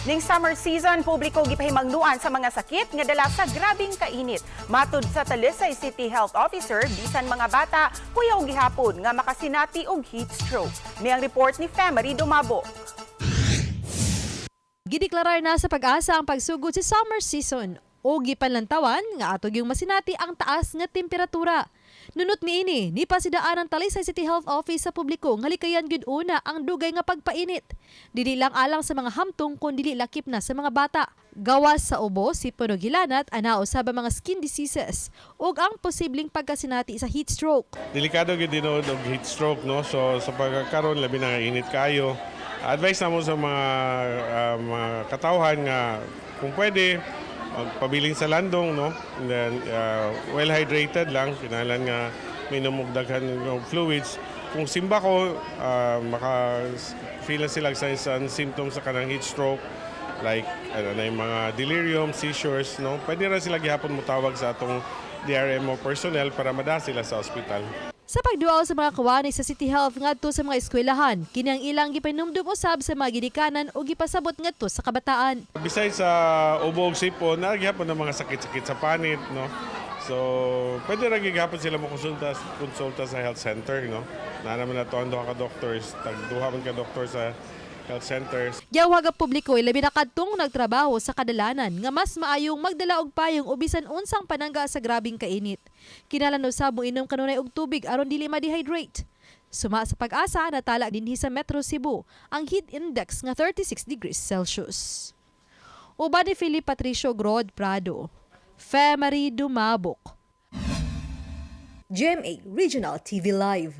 Ning summer season, publiko gipahimangnuan sa mga sakit nga dala sa grabing kainit. Matud sa Talisay City Health Officer, bisan mga bata, kuyaw gihapon nga makasinati og heat stroke. May ang report ni Femery Dumabo. Gideklarar na sa Pag-asa ang pagsugod sa summer season o gipanlantawan nga ato gyung masinati ang taas nga temperatura. Nunot niini, nipasidaan ang Talisay City Health Office sa publiko nga likayan gyud una ang dugay nga pagpainit. Dili lang alang sa mga hamtong kun dili lakip na sa mga bata. Gawas sa ubo, sipon ug hilanat, ana usab ang mga skin diseases ug ang posibleng pagkasinati sa heat stroke. Delikado gyud tinuod og heat stroke, no? So sa pagkakaron, labi na nga init kayo, advice namo sa mga katawhan nga kung pwede magpabiling sa landong, no? And then well hydrated lang, kinahanglan nga minom og daghan og fluids. Kung simba ko maka feel na sila sa and symptoms sa kanang heat stroke, like ano na yung mga delirium, seizures, no? Pwede ra sila gihapon motawag sa atong DRMO personnel para madala sila sa ospital. Sa pagduaw sa mga kawani sa City Health ngadto sa mga eskwelahan, kini ang ilang gipanumdum usab sa mga ginikanan o gipasabot ngadto sa kabataan. Besides sa ubo ug sipon, naa gihapon ng mga sakit-sakit sa panit, no? So, pwede ra gihapon sila mo konsulta konsulta sa health center, no? Naa naman nato ang duha ka doctors, tag duha man ka doctor sa health centers. Giawhag ang publiko, ilabi na kadtong nagtrabaho sa kadalanan, nga mas maayong magdala og payong o bisan unsang panangga sa grabing kainit. Kinahanglan usab mo inom kanunay og tubig aron dili ma-dehydrate. Suma sa Pag-asa, natala dinhi sa Metro Cebu ang heat index nga 36 degrees Celsius. Uban ni Philip Patricio Grod Prado. Femery Dumabok. GMA Regional TV Live.